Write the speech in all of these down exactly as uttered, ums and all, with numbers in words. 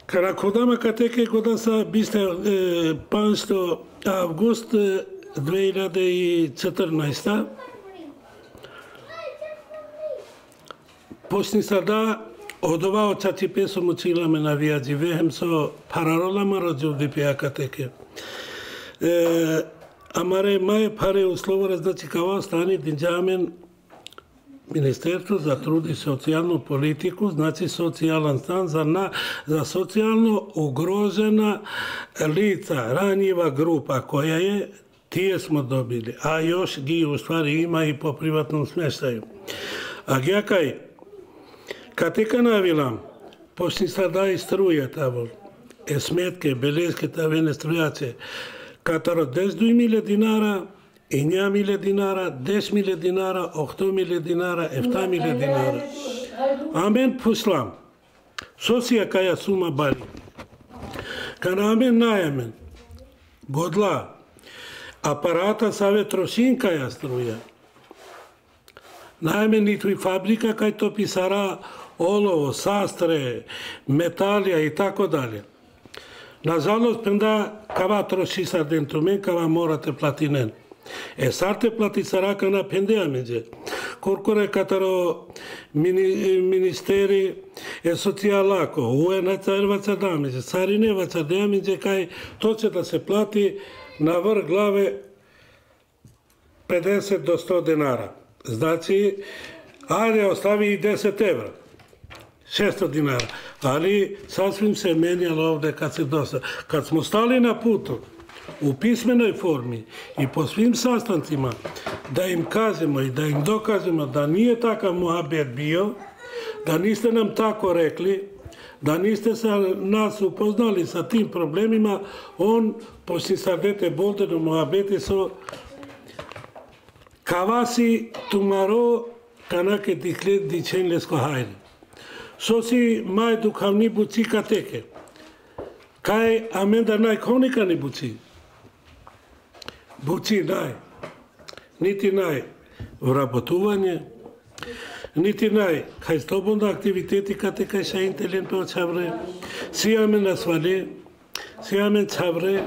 Kana khuda ma kateke goda sa biste, e, panšto avgust, e, dve hiljade i četrnaesta. Počni sa da odova o čačipe so mučila me na vijadžive, hem so phararola ma rodžuvdipe akateke. E, amare maje phare uslovora, znači, kava stani dinđa amen Ministerstvo za trud i socijalnu politiku, znači socijalan stan za na-, za socijalno ugrožena lica, ranjiva grupa koja je, tije smo dobili, a još gi u stvari ima i po privatnom smeštaju. A gjakaj, kateka na vilam, počni sa da i struja tavol, e smetke, beleske tavene strujače, kataro deš duj milje dinara, inja milje dinara, deš milje dinara, ohto milje dinara, efta milje dinara. Amen pušlam. So si akaja suma bari? Kana amen naj amen godla aparata save trošin kaja struja. Naj amen niti fabrika kaj topisara olovo, sastre, metalija i tako dalje. Nažalost, penda kava trošisarden tumen, kava mora te platinen. E sar te platisara kana pende amenđe. Korkore kataro mini-, ministeri e socijalako, U N H C R vaćarda amenđe, sarine vaćarde amenđe kaj to će da se plati na vrh glave pedeset do sto dinara. Znači, ajde, ostavi i deset evra. Šesto dinara. Ali sasvim se menjalo ovde kad se dosta. Kad smo stali na putu, u pismenoj formi i po svim sastancima, da im kažemo i da im dokažemo da nije takav muhabet bio, da niste nam tako rekli, da niste sa nas upoznali sa tim problemima, on posisardete bolde do muhabeti so kava si tumaro kana ke dikhle dičhen lesko hajri. So si maj dukhavni buči kateke. Kaj amendar naj khoni kani buči. Buči naj. Niti naj vrabotuvanje, niti naj kaj slobodno aktiviteti kate kaj šajin te len pe o čhavre. Si amen asvale, si amen čhavre.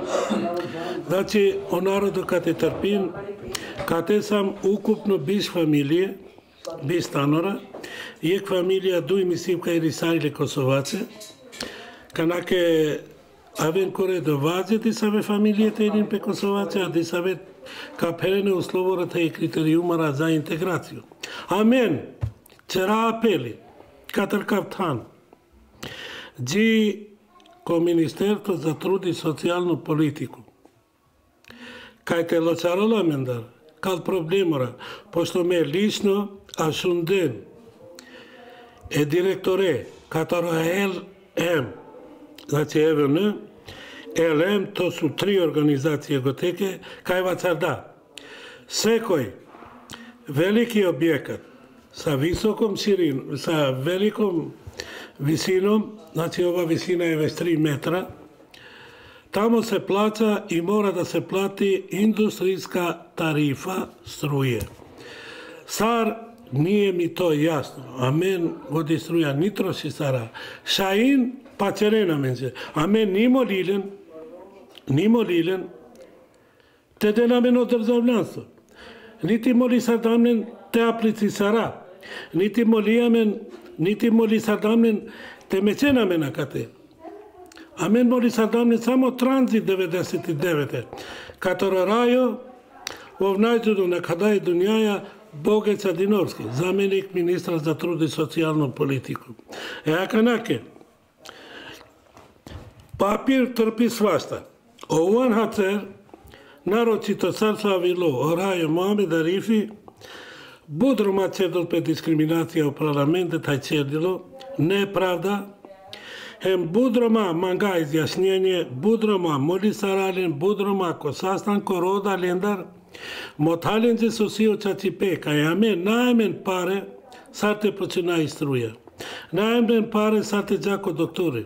Znači, o narodo kate trpin, kate sam ukupno biš familije, biš stanora, jek familija duj, mislim, kaj irisajle Kosovace, kanake aven kore do vaze disave familije te irin pe Kosovace, a disave ka pherene uslovora te kriteriumara za integraciju. Amen ćera apeli katar kav than dži ko Ministerstvo za trud i socijalnu politiku. Kaj te ločarola amendar kal problemora, pošto me lično ašunden e direktore kataro L M, znači E V N, L M, to su tri organizacije goteke, kaj vaćarda. Sekoj veliki objekat sa visokom širin-, sa velikom visinom, znači ova visina je već tri metra, tamo se plaća i mora da se plati industrijska tarifa struje. Sar, nije mi to jasno. Amen godi struja ni trošisara. Šajin pa ćeren amenđe. Amen ni molilen, ni molilen te den amen o državljanstvo. Niti molisarda amen te aplicisara. Niti moli amen, niti molisarda amen te mećen amen akate. Amen molisarda amen samo tranzit devedeset i devete. Kataro rajo, ov najđudo na khadaj dunjaja, Boge Čadinovski, zamenik ministra za trud i socijalnu politiku. E akanake, papir trpi svašta. O U N H C R, naročito sar so avilo o rajo Muhamed Arifi, but droma ćerdol pe diskriminacija o parlamente, taj ćerdilo, nepravda, hem but droma manga izjašnjenje, but droma molisara len, but droma ko sastanko roda lendar, motha lenđe so si o čačipe, kaj amen, naj amen pare, sar te počina i struja. Naj amen pare sar te dža ko doktori.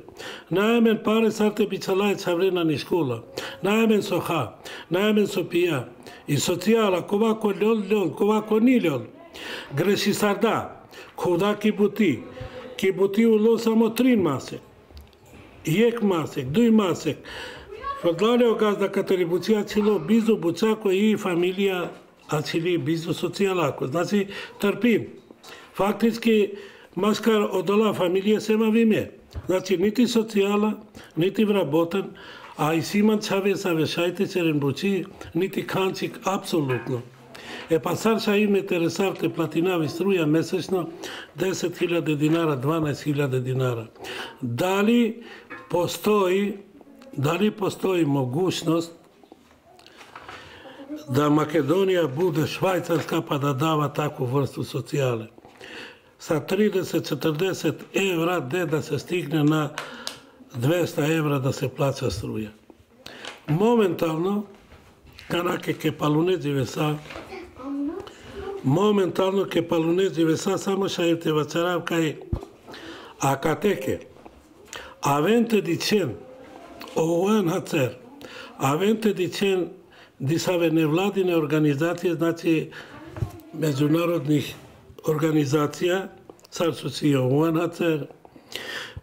Naj amen pare sar te bičhala e čhavre nani škola. Naj amen so ha. Naj amen so pija. I socijala, kova ko lol, lol, kova ko ni lol. Grešisarda. Khuda ki buti. Ki buti ulo samo trin mase. jekh masek, duj masek. Frdlale o gazda kateri buči, ačhilo bizo bučako i familija ačhili bizo socijalako. Znači, trpim. Faktički, maškar odola familija sem avime. Znači, niti socijala, niti vraboten, a isi man čhave save šaj te ćeren buči, niti khančik, apsolutno. E pa sar šaj me te resav te platinav i struja mesečno deset hiljade dinara, dvanaest hiljade dinara. Dali postoji, dali postoji mogućnost da Makedonija bude Švajcarska pa da dava takvu vrstu socijale? Sa trideset, četrdeset evra de da se stigne na dvesta evra da se plaća struja. Momentalno, kana ke, ke palune dživesa, momentalno ke palune dživesa, samo šaj te vaćarav kaj akate ke aven te dičhen o U N H C R, aven te dičhen disave nevladine organizacije, znači međunarodnih organizacija, sar so si o U N H C R,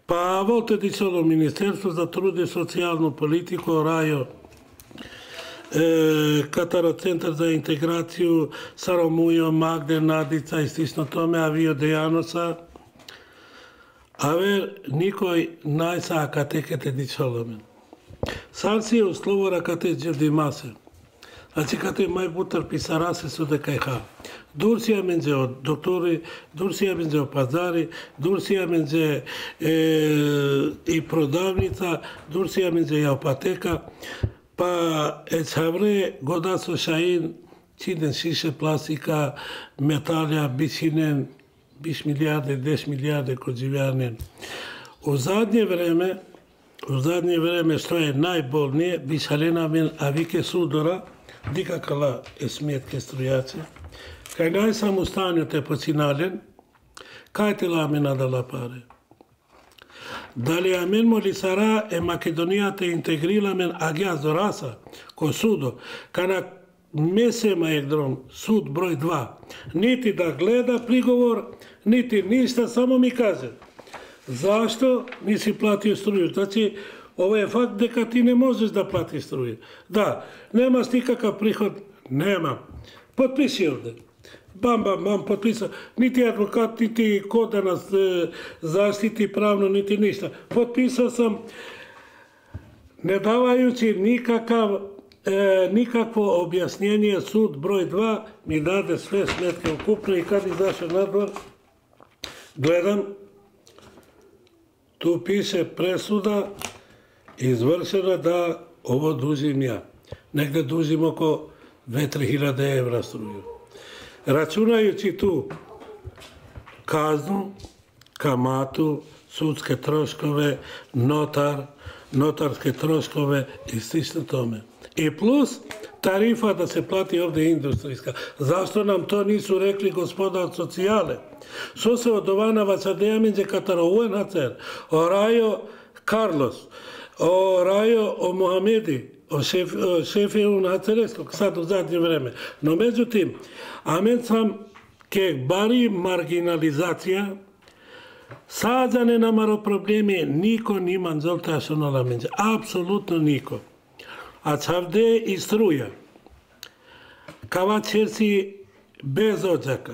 pa avol te dičhol o Ministerstvo za trud i socijalnu politiku, o RAJO, e, kataro Centar za integraciju, sar o MUJO, Magde, Nadica i slično tome, avio Dejanosa, aver nikoj naj sa akate ke te dičhol amen. Sar si o uslovora kate dživdimase. Znači, kate maj but trpisarase so te kaj ha. Dur si amenđe o doktori, dur si amenđe o pazari, dur si amenđe, e, i prodavnica, dur si amenđe i apateka. Pa e čhavre goda so šajin, čhinen šiše, plastika, metalja, bičhinen, biš milijarde, deš milijarde ko dživjanen. U zadnje vreme, u zadnje vreme, što je najbolnije, bičhalena amen avike sudora, dikh akala e smetke strujaće, kaj naj sam u stanju te počina len, kaj te la amen adala pare. Dali amen molisara e Makedonija te integrila amen agjaar zorasa ko sudo, kana me sem jekh drom, sud broj dva. Niti da gleda prigovor, niti ništa, samo mi kaže. Zašto nisi platio struju? Znači, ovo je fakt deka ti ne možeš da platiš struju. Da, nemaš nikakav prihod, nema. Potpiši ovde. Bam, bam, bam, potpisao. Niti advokat, niti ko da nas, e, zaštiti pravno, niti ništa. Potpisao sam, ne davajući nikakav, e, nikakvo objašnjenje, sud broj dva mi dade sve smetke ukupno i kad izašao na dvor, gledam, tu piše presuda izvršena da ovo dužim ja. Negde dužim oko dve, tri hiljade evra struju. Računajući tu kaznu, kamatu, sudske troškove, notar, notarske troškove i slično tome. I plus tarifa da se plati ovde industrijska. Zašto nam to nisu rekli gospoda od socijale? So se odova na vaćarde amenđe kataro U N H C R, o RAJO Carlos, o RAJO o Mohamedi, o šef, o šefi U N H C R-eskog sad u zadnje vreme. No međutim, amen sam ke bari marginalizacija, sa džanen amaro problemi, niko ni manđol te ašunol amenđe. Apsolutno niko. A čhavde i struja. Kava ćersi bez odžaka.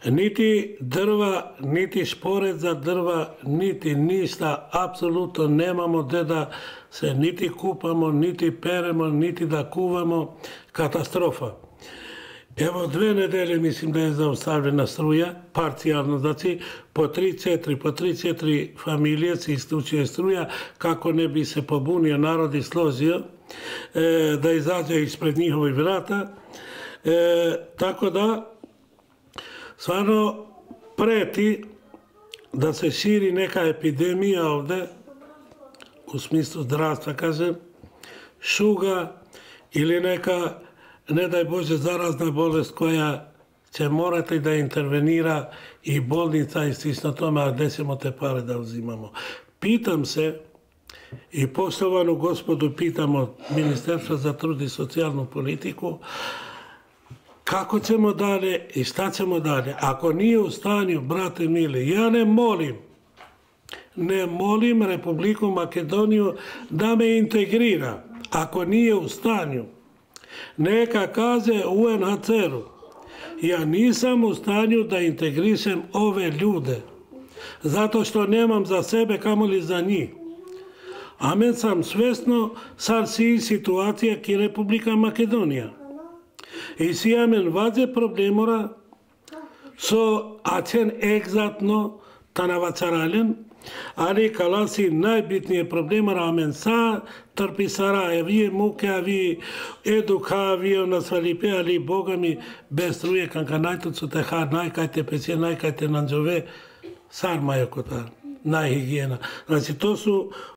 Niti drva, niti šporet za drva, niti ništa, apsolutno nemamo gde da se niti kupamo, niti peremo, niti da kuvamo. Katastrofa. Evo, dve nedelje mislim da je zaustavljena struja, parcijalno, znači, po tri, četiri, po tri, četiri familije se isključuje struja, kako ne bi se pobunio narod i složio, e, da izađe ispred njihovih vrata. E, tako da, stvarno preti da se širi neka epidemija ovde, u smislu zdravstva, kažem, šuga ili neka, ne daj Bože, zarazna bolest koja će morati da intervenira i bolnica i slično tome, a gde ćemo te pare da uzimamo? Pitam se, i poštovanu gospodu pitam od Ministerstva za trud i socijalnu politiku, kako ćemo dalje i šta ćemo dalje? Ako nije u stanju, brate mili, ja ne molim, Ne molim Republiku Makedoniju da me integrira, ako nije u stanju. Neka kaže U N H C R-u: „Ja nisam u stanju da integrišem ove ljude, zato što nemam za sebe, kamoli za njih.” Amen sam svesno sar si situacija ki Republika Makedonija. I si amen vaze problemora so acen egzaktno tana vaćaralen, ali kala si najbitnije problemora amen sa trpisara, e avije muke, avije eduka, avije o nasvalipe, ali Boga mi, bez struje, kanka naj tut so te ha, naj kaj te pese, naj kaj te nanđove, sar maja kota, naj higijena. Znači, to su